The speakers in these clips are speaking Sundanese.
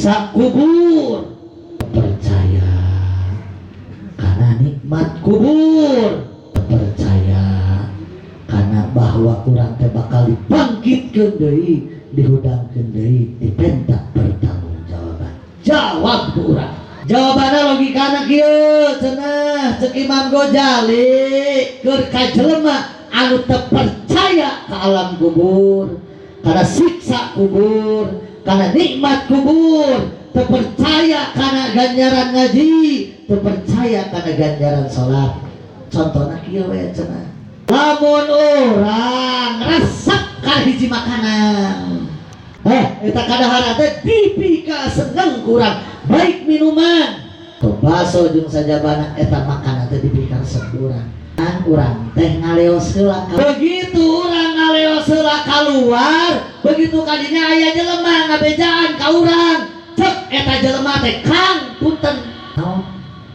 Siksa kubur, percaya karena nikmat kubur, percaya karena bahwa urang teh bakal dibangkitkeun deui, dihudangkeun deui, dipenta pertanggungjawaban. Jawab ku urang, jawabanna logikana kieu cenah cek Imam Ghazali, keur ka jelema anu teu percaya ka alam kubur, karena siksa kubur, karena nikmat kubur, teu percaya karena ganjaran ngaji, teu percaya karena ganjaran sholat. Contohnya kieu we cenah, lamun urang resep ka hiji makanan, eta kadaharan teh dipika seneng kurang, baik minuman atau baso jeung sajabana, eta makanan teh dipika resep kurang kan. Urang teh ngaleos heula. Begitu urang ngaleos heula keluar, begitu kadinya aya jelema ngabejaan ka urang. Cek eta jelema teh, "Kang, punten, naon?"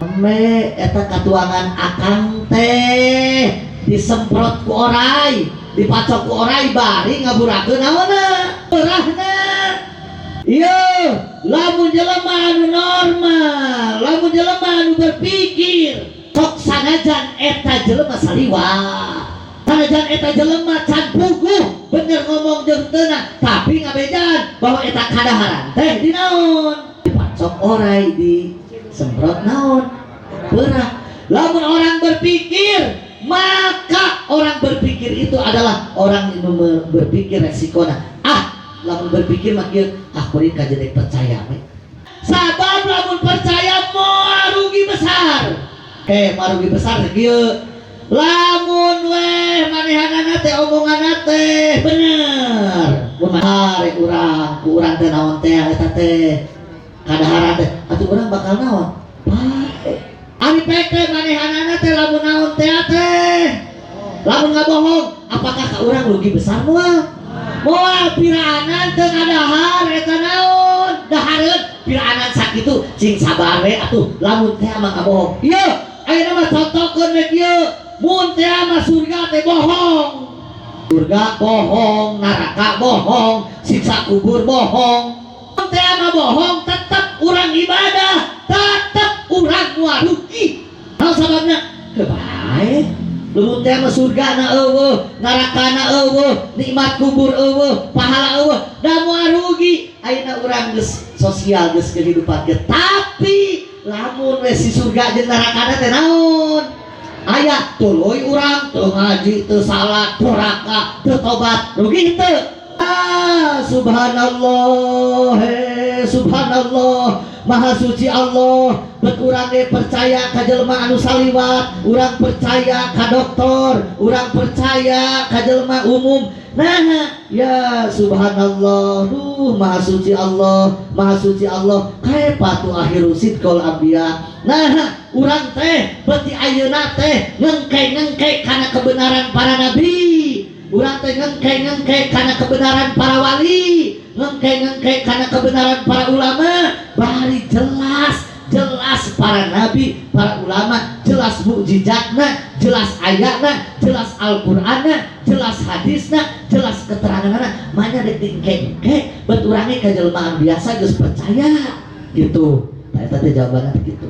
"Embe eta katuangan akang teh disemprot ku orai, dipacok ku orai, bari ngaburakeun naonna, berahna." Iya, lamun jelema anu normal, lamun jelema anu berpikir, sok sanajan eta jelema saliwat, sanajan eta jelema can puguh bener ngomong jeung teu, tapi ngabejaan bahwa eta kadaharan teh di naon, dipacok orai, disemprot naon, berah. Lamun orang berpikir, maka orang berpikir itu adalah orang yang berpikir resikona. Ah, lamun berpikir makin ah kuring kajedek percaya we. Sabab lamun percaya moal rugi besar. Eh, moal rugi besar kieu. Lamun weh manehanana teh, omonganna teh bener. Mun rek urang ku urang teh naon teh, eta teh kadaharan teh atuh urang bakal naon? Bae. Ari pek teh manehanana teh lamun naon teh teh. Lamun ngabohong, apakah ka urang rugi besar moal? Moal. Piraanan teu ngadahar eta naon? Dahareun piraanan sakitu, cing sabar we atuh lamun teh mah ngabohong. Ieu ayeuna mah contohkeun we kieu, mun teh mah surga teh bohong. Surga bohong, neraka bohong, siksa kubur bohong. Mun teh mah bohong, tetep urang ibadah, tetep urang moal rugi. Naon sababna? Kebae. Lamun teh mah surga na euweuh, neraka na euweuh, nikmat kubur euweuh, pahala euweuh, da moal rugi. Ayeuna urang geus sosial, geus kehidupan ge. Tapi lamun we si surga jeung neraka teh naon? Aya, tuluy urang teu ngaji, teu salat, doraka, teu tobat, rugi henteu? Ah, subhanallah, he, subhanallah, maha suci Allah. Bet urang ge percaya ka jelema anu saliwat, urang percaya ka dokter, urang percaya ka jelema umum. Nah, ya subhanallah, duh, maha suci Allah, maha suci Allah. Kaepatu akhiru sidqul anbiya. Nah, urang teh beuti ayeuna teh ngengke-ngengke kana kebenaran para nabi. Urang teh ngengke-ngengke kana kebenaran para wali, ngengke-ngengke kana kebenaran para ulama. Bari jelas jelas para nabi, para ulama, jelas mukjizatna, jelas ayatna, jelas Al-Qur'anna, jelas hadisna, jelas keteranganna. Manya dek dingke-engke, bet urangnya ka jelema biasa geus percaya gitu. Nah, eta teh jawabanna teh gitu.